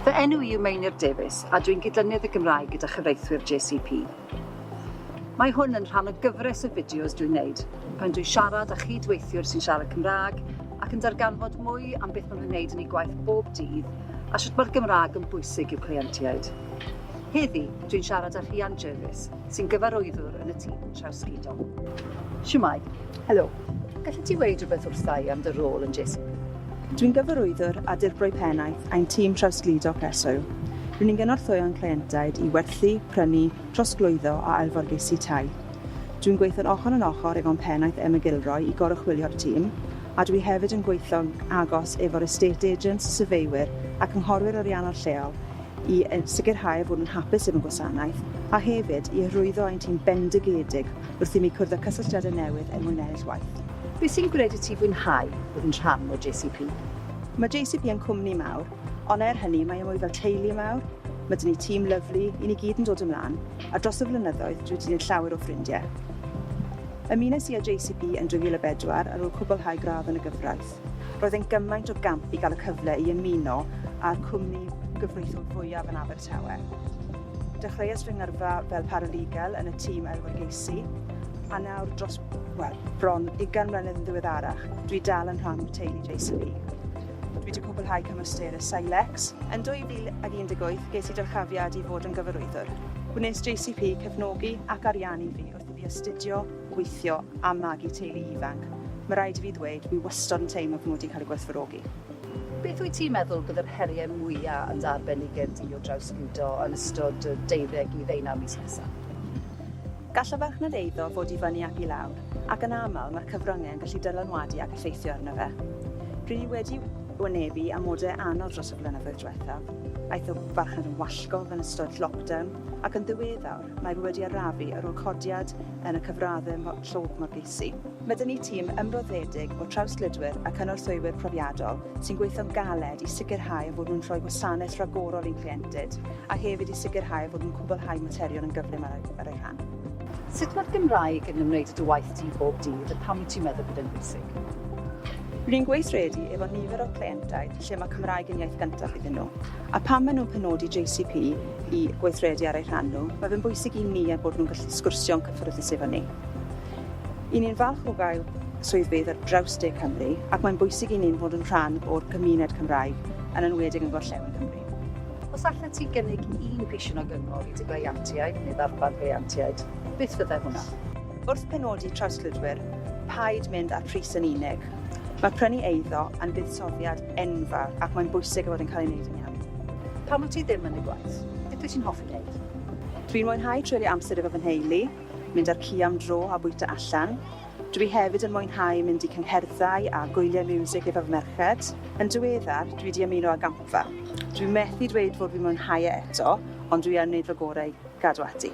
Fy enw i yw Meinir Davies a dwi'n gydlynydd y Gymraeg gyda chyfreithwyr JCP. Mae hwn yn rhan o gyfres o fideos dwi'n wneud pan dwi'n siarad â chyd-weithiwr sy'n siarad Cymraeg ac yn darganfod mwy am beth maen nhw'n wneud yn eu gwaith bob dydd a sut mae'r Gymraeg yn bwysig i'w cleientiaid. Heddi, dwi'n siarad â Rhian Jervis, sy'n gyfarwyddwr yn y tîm trawsgludol. Shwmae? Helo. Gallet ti weud rhywbeth wrtha i am dy rôl yn JCP? Dwi'n gyfarwyddwr a dirprwy pennaeth ein tîm trawsgludo preswyl. Rŷn ni'n gynorthwyo'n cleientiaid i werthu, prynu, trosglwyddo a ailforgeisi tai. Dwi'n gweithio'n ochr yn ochr efo'n pennaeth Emma Gilroy i goruchwylio'r tîm, a dwi hefyd yn gweithio'n agos efo'r estate agents, syrfeiwyr a cynghorwyr ariannol lleol i sicrhau ei fod yn hapus efo'n gwasanaeth, a hefyd i hyrwyddo ein tîm bendigedig wrth i mi cwrdd â cysylltiadau newydd er mwyn ennill waith. Beth sy'n gwneud i ti fwynhau bod yn rhan o JCP? Mae JCP yn cwmni mawr, ond er hynny mae e mwy fel teulu mawr. Mae 'da ni tîm lyfli, i ni gyd yn dod ymlaen, a dros y flynyddoedd dwi 'di gwneud llawer o ffrindiau. Ymunais i â JCP yn 2004 ar ôl cwblhau gradd yn y gyfraith. Roedd e'n gymaint o gamp i gael y cyfle i ymuno â'r cwmni gyfreithiol fwyaf yn Abertawe. Dechreuais fy ngyrfa fel paralegal yn y tîm ailforgeisi, a nawr dros, wel, bron 20 mlynedd yn ddiweddarach, dwi dal yn rhan o'r teulu JCB. Dwi wedi cwblhau cymwysterau Silex. Yn 2018, ges i dyrchafiad i fod yn gyfarwyddwr. Gwnes JCP cefnogi ac ariannu fi wrth i fi astudio, gweithio a magu teulu ifanc. Mae rhaid i fi ddweud, wi wastod yn teimlo fy mod i'n cael ei gwerthfawrogi. Beth wyt ti'n meddwl bydd yr heriau mwya' yn dy arbenigedd di o drawsgludo yn ystod y deuddeg i ddeunaw mis nesaf? Gall y farchnad eiddo fod i fyny ac i lawr, ac yn aml mae'r cyfryngau yn gallu dylanwadu ac effeithio arno fe. Ry'n ni wedi wynebu amodau anodd dros y blynyddoedd diwethaf. Aeth y farchnad yn wallgof yn ystod lockdown, ac yn ddiweddar mae fe wedi arafu ar ôl codiad yn y cyfraddau llog morgeisi. Mae 'da ni tîm ymroddedig o trawsgludwyr a cynorthwywyr profiadol sy'n gweithio'n galed i sicrhau eu bod nhw'n rhoi gwasanaeth rhagorol i'n cleientid a hefyd i sicrhau eu bod nhw'n cwblhau materion yn gyflym ar eu rhan. Sut mae'r Gymraeg yn ymwneud â dy waith di bob dydd a pam wyt ti'n meddwl bod e'n bwysig? Ry'n ni'n gweithredu efo nifer o cleientaidd lle mae Cymraeg yn iaith gyntaf iddyn nhw, a pan maen nhw'n penodi JCP i gweithredu ar eu rhan nhw, mae fe'n bwysig i ni eu bod nhw'n gallu sgwrsio'n cyffyrddus efo ni. I ni'n falch o gael swyddfeydd ar draws De Cymru ac mae'n bwysig i ni'n fod yn rhan o'r gymuned Cymraeg, yn enwedig yn Gorllewin Cymru. Os allet ti gynnig un pishyn o gyngor i dy gleiantiaid neu ddarpar gleiantiaid, beth fyddai hwnna? Wrth penodi trawsgludwyr, paid mynd â'r pris yn unig. Mae prynu eiddo yn buddsoddiad enfawr ac mae'n bwysig ei fod yn cael ei wneud yn iawn. Pan wyt ti ddim yn y gwaith, beth wyt ti'n hoffi wneud? Dwi'n mwynhau treulio amser efo fy nheulu, mynd â'r ci am dro a bwyta allan. Dw i hefyd yn mwynhau mynd i cyngherddau a gwyliau miwsig efo fy merched. Yn diweddar, dwi 'di ymuno â gampfa. Dwi methu dweud fod fi'n mwynhau e eto, ond dwi yn wneud fy gorau i gadw ati.